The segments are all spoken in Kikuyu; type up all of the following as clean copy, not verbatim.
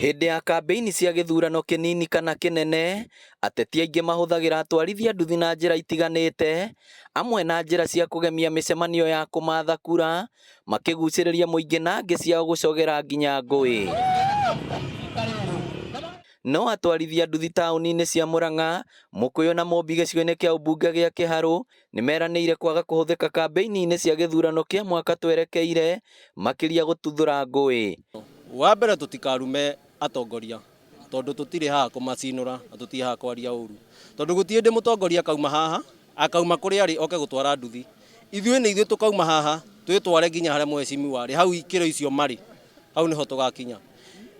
Hĩndĩ ya kambĩini cia gĩthurano kĩnini kana kĩnene, ateti aingĩ mahũthagĩra atwarithia nduthi na njĩra itiganĩte, amwe na njĩra cia kũgemia mĩcemanio ya kũmatha kura, makĩgucĩrĩria mũingĩ na angĩ ciao gũcogera nginya ngũĩ. No atwarithia nduthi taũni-inĩ cia Murang'a, Mukuyu na Mumbi gĩcigo-inĩ kĩa ũmbunge gĩa Kiharu nĩmeranĩire kwaga kũhũthĩka kambĩini-inĩ cia gĩthurano kĩa mwaka twerekeire makĩria gũtuthũra ngũĩ. Wa mbere tũtikarume atongoria tondũ tũtirĩ haha kũmacinũra na tũtirĩ haha kwaria ũru tondũ gũtirĩ hĩndĩ mũtongoria akauma haha akauma kũrĩa arĩ oke gũtwara nduthi. Ithuĩ nĩ ithuĩ tũkauma haha twĩtware nginya harĩa mheshimiwa arĩ hau ikĩro icio marĩ hau nĩho tũgakinya.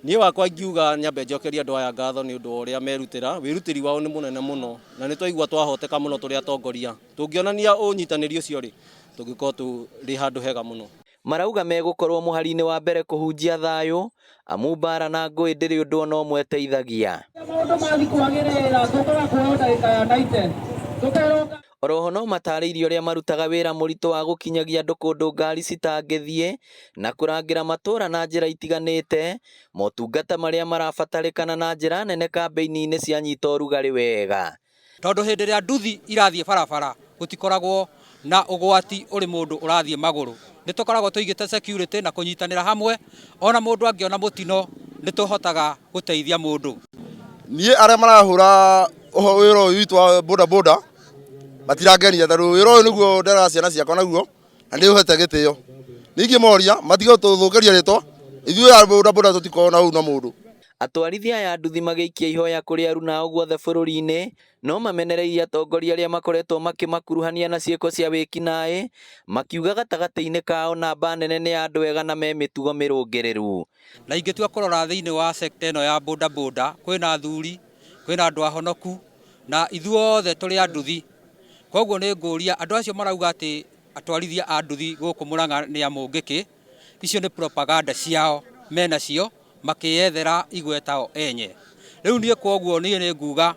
Niĩ wakwa ingiuga nyambe njokerie andũ aya ngatho nĩ ũndũ wa ũrĩa merutĩra, wĩrutĩri wao nĩ mũnene mũno na nĩ twaigua twahoteka mũno tũrĩ atongoria. Tũngĩonania ũnyitanĩri ũcio rĩ, tũngĩkorwo tũrĩ handũ hega mũno. Marauga megũkorwo mũhari-inĩ wa mbere kũhunjia thayũ amu mbara na ngũĩ ndĩrĩ ũndũ ona ũmwe ĩteithagia. Maũndũ mathiĩ kwagĩrĩra tũkaga kuoywo ndagĩka ya 90 tũkerwo. Oroho no matarĩirie ũrĩa marutaga wĩra mũritũ wa gũkinyagia andũ kũndũ ngari citangĩthiĩ na kũrangĩra matũra na njĩra itiganĩte, motungata marĩa marabatarĩkana na njĩra nene kambĩini-inĩ cia nyita ũrugarĩ wega. Tondũ hĩndĩ ĩrĩa nduthi irathiĩ barabara gũtikoragwo na ũgwati ũrĩ mũndũ ũrathiĩ magũrũ. Nĩ tũkoragwo tũigĩte security na kũnyitanĩra hamwe, ona mũndũ angĩona mũtino nĩ tũhotaga gũteithia mũndũ. Niĩ arĩa marahũra wĩra ũyũ witũ wa boda boda matirangenia tondũ wĩra ũyũ nĩguo nderaga ciana ciakwa naguo na nĩ ũhete gĩtĩo. Ningĩ moria matige gũtũthũkĩria rĩtwa, ithuĩ a boda boda tũtikoragwo na ũru na mũndũ. Atwarithia aya a nduthi magĩikia ihoya kũrĩ aruna ao guothe bũrũri-inĩ no mamenereirie atongoria arĩa makoretwo makĩmakuruhania na ciĩko cia wĩkinaĩ makiuga gatagatĩ-inĩ kao namba nene nĩ ya andũ ega na me mĩtugo mĩrũngĩrĩru. Na ingĩtua kũrora thĩinĩ wa sector ĩno ya boda boda kwĩna athuri, kwĩna andũ ahonoku na ithuothe tũrĩ a nduthi. Koguo nĩ ngũria andũ acio marauga atĩ atwarithia a nduthi gũkũ Murang'a nĩ a mũngĩkĩ, icio nĩ propaganda ciao menacio makĩyethera igweta o enye. Rĩu niĩ kwoguo niĩ nĩ nguga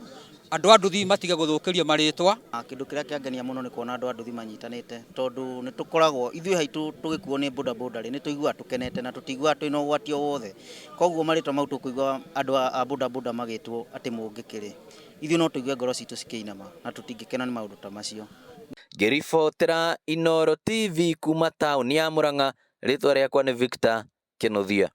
andũ a nduthi matige gũthũkĩrio marĩtwa. Kĩndũ kĩrĩa kĩangenia mũno nĩ kuona andũ a nduthi manyitanĩte tondũ nĩ tũkoragwo ithuĩ haitũ tũgĩkuo nĩ boda boda rĩ, nĩ tũiguaga tũkenete na tũtiguaga twĩna ũgwati o wothe. Koguo marĩtwa mau tũkũigua andũ a boda boda magĩtwo atĩ mũngĩkĩ rĩ, ithuĩ no tũigue ngoro citũ cikĩinama na tũtingĩkena nĩ maũndũ ta macio. Ngĩribotera Inooro TV kuma taũni ya Murang'a, rĩtwa rĩakwa nĩ Victor Kĩnuthia.